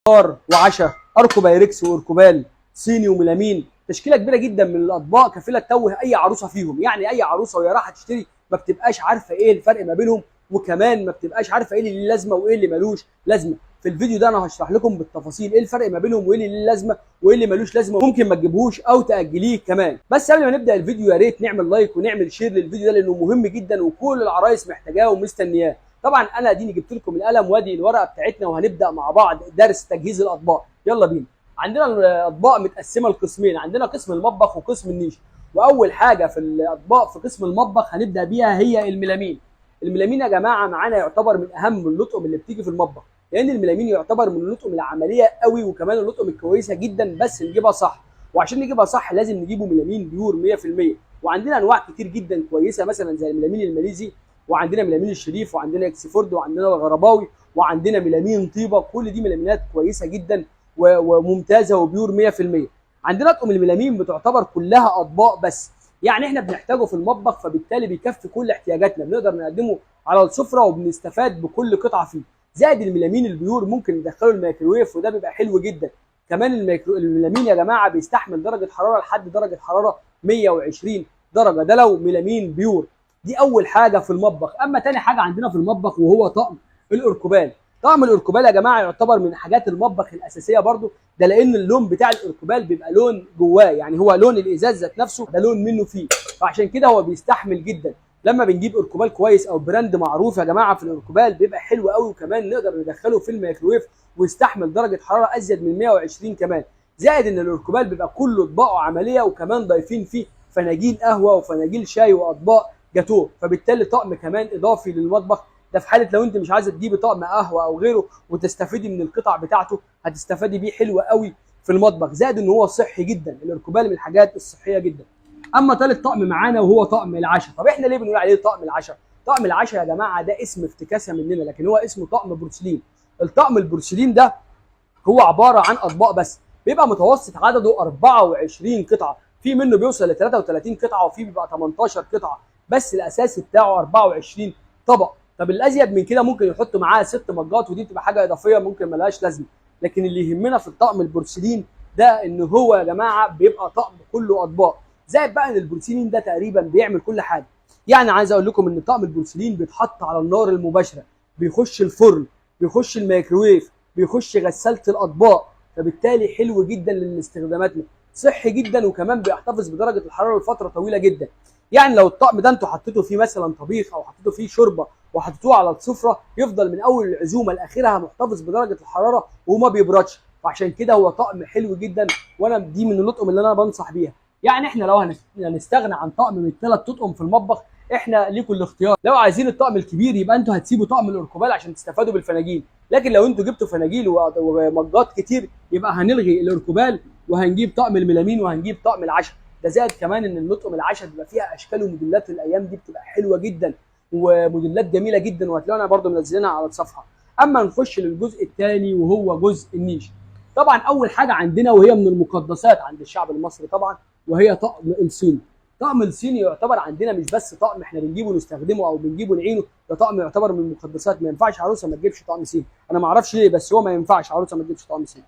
فطار وعشاء، اركو بايركس واركوبال، صيني وميلامين، تشكيله كبيرة جدا من الاطباق كفيله تتوه اي عروسه فيهم. يعني اي عروسه وهي رايحة تشتري ما بتبقاش عارفه ايه الفرق ما بينهم، وكمان ما بتبقاش عارفه ايه اللي ليه لازمه وايه اللي ملوش لازمه. في الفيديو ده انا هشرح لكم بالتفاصيل ايه الفرق ما بينهم وايه اللي ليه لازمه وايه اللي ملوش لازمه، ممكن ما تجيبهوش او تاجليه كمان. بس قبل ما نبدا الفيديو يا ريت نعمل like ونعمل share للفيديو ده لانه مهم جدا وكل العرايس محتاجاه ومستنياه. طبعا انا اديني جبت لكم القلم وادي الورقة بتاعتنا، وهنبدا مع بعض درس تجهيز الاطباق. يلا بينا. عندنا الاطباق متقسمه لقسمين، عندنا قسم المطبخ وقسم النيش. واول حاجة في الاطباق في قسم المطبخ هنبدا بيها هي الميلامين. الميلامين يا جماعة معانا يعتبر من اهم اللطقم اللي بتيجي في المطبخ، لان الميلامين يعتبر من اللطقم العملية قوي، وكمان اللطقم الكويسة جدا، بس نجيبها صح. وعشان نجيبها صح لازم نجيبه ميلامين pure 100%. وعندنا انواع كتير جدا كويسة، مثلا زي الميلامين الماليزي، وعندنا ميلامين الشريف، وعندنا اكسفورد، وعندنا الغرباوي، وعندنا ميلامين طيبة. كل دي ميلامينات كويسة جدا وممتازة و pure 100%. عندنا اطقم الميلامين بتعتبر كلها اطباق بس، يعني احنا بنحتاجه في المطبخ، فبالتالي بيكفي كل احتياجاتنا، بنقدر نقدمه على السفرة وبنستفاد بكل قطعه فيه. زائد الميلامين ال pure ممكن ندخله الميكروويف وده بيبقى حلو جدا. كمان الميلامين يا جماعة بيستحمل درجه حرارة لحد درجه حرارة 120 درجه، ده لو ميلامين pure. دي اول حاجة في المطبخ. اما تاني حاجة عندنا في المطبخ وهو طقم الاركوبال. طقم الاركوبال يا جماعة يعتبر من حاجات المطبخ الاساسية برضو، ده لان اللون بتاع الاركوبال بيبقى لون جواه، يعني هو لون الازاز ذات نفسه ده لون منه فيه، فعشان كده هو بيستحمل جدا. لما بنجيب اركوبال كويس او brand معروف يا جماعة في الاركوبال بيبقى حلو قوي، وكمان نقدر ندخله في الميكروويف ويستحمل درجه حرارة ازيد من 120 كمان. زائد ان الاركوبال بيبقى كله اطباقه عملية، وكمان ضايفين فيه فناجيل قهوة وفناجيل شاي واطباق جاتوه، فبالتالي طقم كمان اضافي للمطبخ. ده في حاله لو انت مش عايزه تجيبي طقم قهوة او غيره وتستفيدي من القطع بتاعته، هتستفادي بيه حلو قوي في المطبخ. زائد ان هو صحي جدا، الاركوبال من الحاجات الصحية جدا. اما ثالث طقم معانا وهو طقم العشاء. طب احنا ليه بنقول عليه طقم العشاء؟ طقم العشاء يا جماعة ده اسم افتكاسه مننا، لكن هو اسمه طقم بورسلين. الطقم البورسلين ده هو عبارة عن اطباق بس، بيبقى متوسط عدده 24 قطعه، في منه بيوصل ل 33 قطعه وفي بيبقى 18 قطعه، بس الاساسي بتاعه 24 طبق. طب الازيد من كده ممكن يحطوا معاه 6 مجات، ودي بتبقى حاجة اضافية ممكن ملهاش لازمه. لكن اللي يهمنا في الطقم البورسلين ده ان هو يا جماعة بيبقى طقم كله اطباق. زائد بقى ان البورسلين ده تقريبا بيعمل كل حاجة. يعني عايز اقول لكم ان طقم البورسلين بيتحط على النار المباشرة، بيخش الفرن، بيخش الميكروويف، بيخش غسالة الاطباق، فبالتالي حلو جدا لاستخداماتنا، صحي جدا، وكمان بيحتفظ بدرجة الحرارة لفترة طويلة جدا. يعني لو الطقم ده انتوا حطيتوا فيه مثلا طبيخ او حطيتوا فيه شوربة وحطيتوه على السفرة، يفضل من اول العزومة لاخرها محتفظ بدرجة الحرارة وما بيبردش. فعشان كده هو طقم حلو جدا، وانا دي من اللطقم اللي انا بنصح بيها. يعني احنا لو هنستغنى عن طقم من الثلاث تطقم في المطبخ، احنا ليكم الاختيار. لو عايزين الطقم الكبير يبقى انتوا هتسيبوا طقم الاركوبال عشان تستفادوا بالفناجيل، لكن لو انتوا جبتوا فناجيل ومجات كتير يبقى هنلغي الاركوبال وهنجيب طقم الميلامين وهنجيب طقم العشاء. ده زائد كمان ان اللطقم العشاء بيبقى فيها اشكال وموديلات الايام دي بتبقى حلوة جدا وموديلات جميلة جدا، وهتلاقونا برده منزلينها على الصفحة. اما نخش للجزء الثاني وهو جزء النيش. طبعا اول حاجة عندنا وهي من المقدسات عند الشعب المصري طبعا، وهي طقم الصيني. طقم الصيني يعتبر عندنا مش بس طقم احنا بنجيبه نستخدمه او بنجيبه نعينه، ده طقم يعتبر من المقدسات. ما ينفعش عروسه ما تجيبش طقم صيني، انا ما اعرفش ليه، بس هو ما ينفعش عروسه ما تجيبش طقم صيني.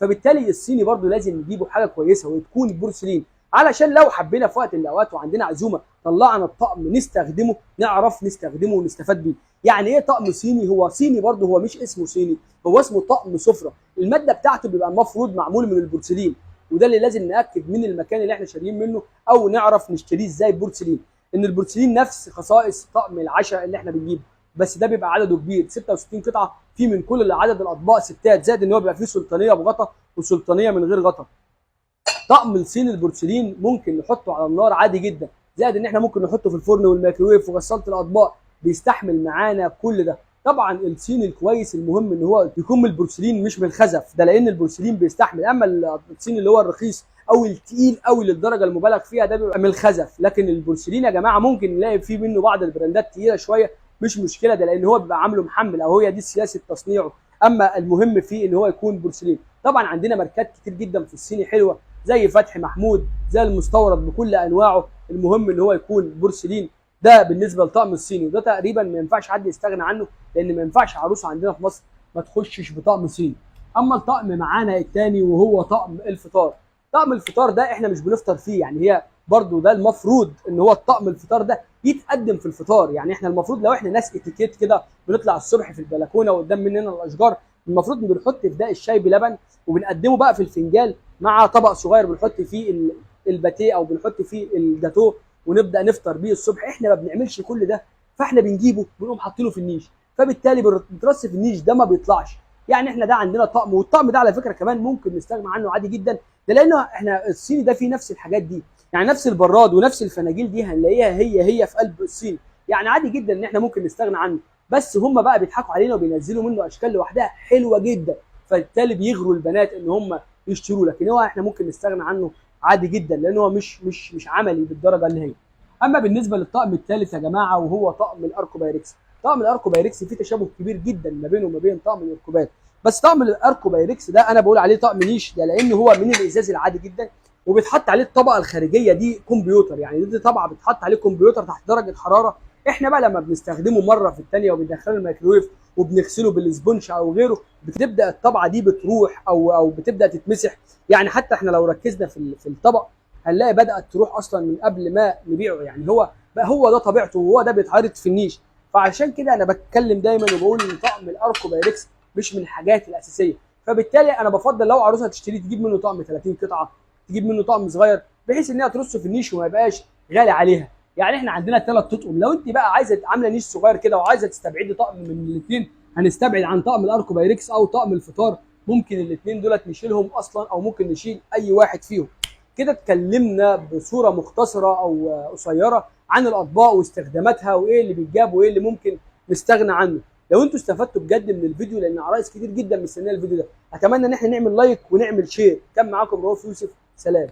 فبالتالي الصيني برضو لازم نجيبه حاجة كويسة وتكون بورسلين، علشان لو حبينا في وقت من الاوقات وعندنا عزومة طلعنا الطقم نستخدمه، نعرف نستخدمه ونستفاد بيه. يعني ايه طقم صيني؟ هو صيني برضو، هو مش اسمه صيني، هو اسمه طقم سفره. المادة بتاعته بيبقى المفروض معمول من البورسلين، وده اللي لازم ناكد من المكان اللي احنا شاريين منه او نعرف نشتريه ازاي بورسلين، ان البورسلين نفس خصائص طقم العشاء اللي احنا بنجيبه، بس ده بيبقى عدده كبير 66 قطعه، في من كل عدد الاطباق ستات، زائد ان هو بيبقى فيه سلطانيه بغطا وسلطانيه من غير غطا. طقم الصين البورسلين ممكن نحطه على النار عادي جدا، زائد ان احنا ممكن نحطه في الفرن والميكروويف وغساله الاطباق، بيستحمل معانا كل ده. طبعا الصين الكويس المهم ان هو يكون من البورسلين مش من الخزف، ده لان البورسلين بيستحمل. اما الصين اللي هو الرخيص او التقيل قوي للدرجة المبالغ فيها ده بيبقى من الخزف. لكن البورسلين يا جماعة ممكن نلاقي فيه منه بعض البراندات تقيلة شوية، مش مشكلة، ده لان هو بيبقى عامله محمل او هي دي سياسة تصنيعه. اما المهم فيه ان هو يكون بورسلين. طبعا عندنا ماركات كتير جدا في الصيني حلوة، زي فتحي محمود، زي المستورد بكل انواعه، المهم ان هو يكون بورسلين. ده بالنسبة لطقم الصيني، وده تقريبا ما ينفعش حد يستغنى عنه، لان ما ينفعش عروسه عندنا في مصر ما تخشش بطقم صيني. اما الطقم معانا الثاني وهو طقم الفطار. طقم الفطار ده احنا مش بنفطر فيه، يعني هي برضو ده المفروض ان هو الطقم الفطار ده يتقدم في الفطار. يعني احنا المفروض لو احنا ناس اتيكيت كده بنطلع الصبح في البلكونه وقدام مننا الاشجار، المفروض بنحط في ده الشاي بلبن وبنقدمه بقى في الفنجال مع طبق صغير بنحط فيه الباتيه او بنحط فيه الجاتوه ونبدا نفطر بيه الصبح. احنا ما بنعملش كل ده، فاحنا بنجيبه بنقوم حاطينه في النيش، فبالتالي بنترص في النيش ده ما بيطلعش. يعني احنا ده عندنا طقم، والطقم ده على فكرة كمان ممكن نستغنى عنه عادي جدا، ده لانه احنا الصيني ده فيه نفس الحاجات دي، يعني نفس البراد ونفس الفناجيل دي هنلاقيها هي هي في قلب الصين، يعني عادي جدا ان احنا ممكن نستغنى عنه. بس هم بقى بيضحكوا علينا وبينزلوا منه اشكال لوحدها حلوة جدا، فبالتالي بيغروا البنات ان هم يشتروه، لكن هو احنا ممكن نستغنى عنه عادي جدا لان هو مش عملي بالدرجة اللي هي. اما بالنسبة للطقم الثالث يا جماعة وهو طقم الاركوبايركس. طقم الاركوبايركس فيه تشابه كبير جدا ما بينه وما بين طقم الاركوبال، بس طقم الاركوبايركس ده انا بقول عليه طقم نيش، ده لان هو من الازاز العادي جدا وبيتحط عليه الطبقة الخارجية دي كمبيوتر، يعني دي طبعه بتحط عليه كمبيوتر تحت درجه حرارة. احنا بقى لما بنستخدمه مرة في الثانية وبندخله الميكرويف وبنغسله بال sponge او غيره، بتبدا الطبعة دي بتروح او بتبدا تتمسح. يعني حتى احنا لو ركزنا في الطبق هنلاقي بدات تروح اصلا من قبل ما نبيعه، يعني هو بقى هو ده طبيعته وهو ده بيتعرض في النيش. فعشان كده انا بتكلم دايما وبقول ان طقم الاركوبايركس مش من الحاجات الاساسية، فبالتالي انا بفضل لو عروسه تشتري تجيب منه طقم 30 قطعه، تجيب منه طقم صغير بحيث انها ترصه في النيش وما يبقاش غالي عليها. يعني احنا عندنا 3 تطقم، لو انت بقى عايزه عامله نيش صغير كده وعايزه تستبعدي طقم من الاثنين، هنستبعد عن طقم الاركوبايركس او طقم الفطار، ممكن الاثنين دولت نشيلهم اصلا او ممكن نشيل اي واحد فيهم. كده اتكلمنا بصورة مختصره او قصيرة عن الاطباق واستخداماتها وايه اللي بيتجاب وايه اللي ممكن نستغنى عنه. لو انتوا استفدتوا بجد من الفيديو، لان عرايس كتير جدا مستنيه الفيديو ده، اتمنى ان احنا نعمل like ونعمل share. كان معاكم رؤوف يوسف، سلام.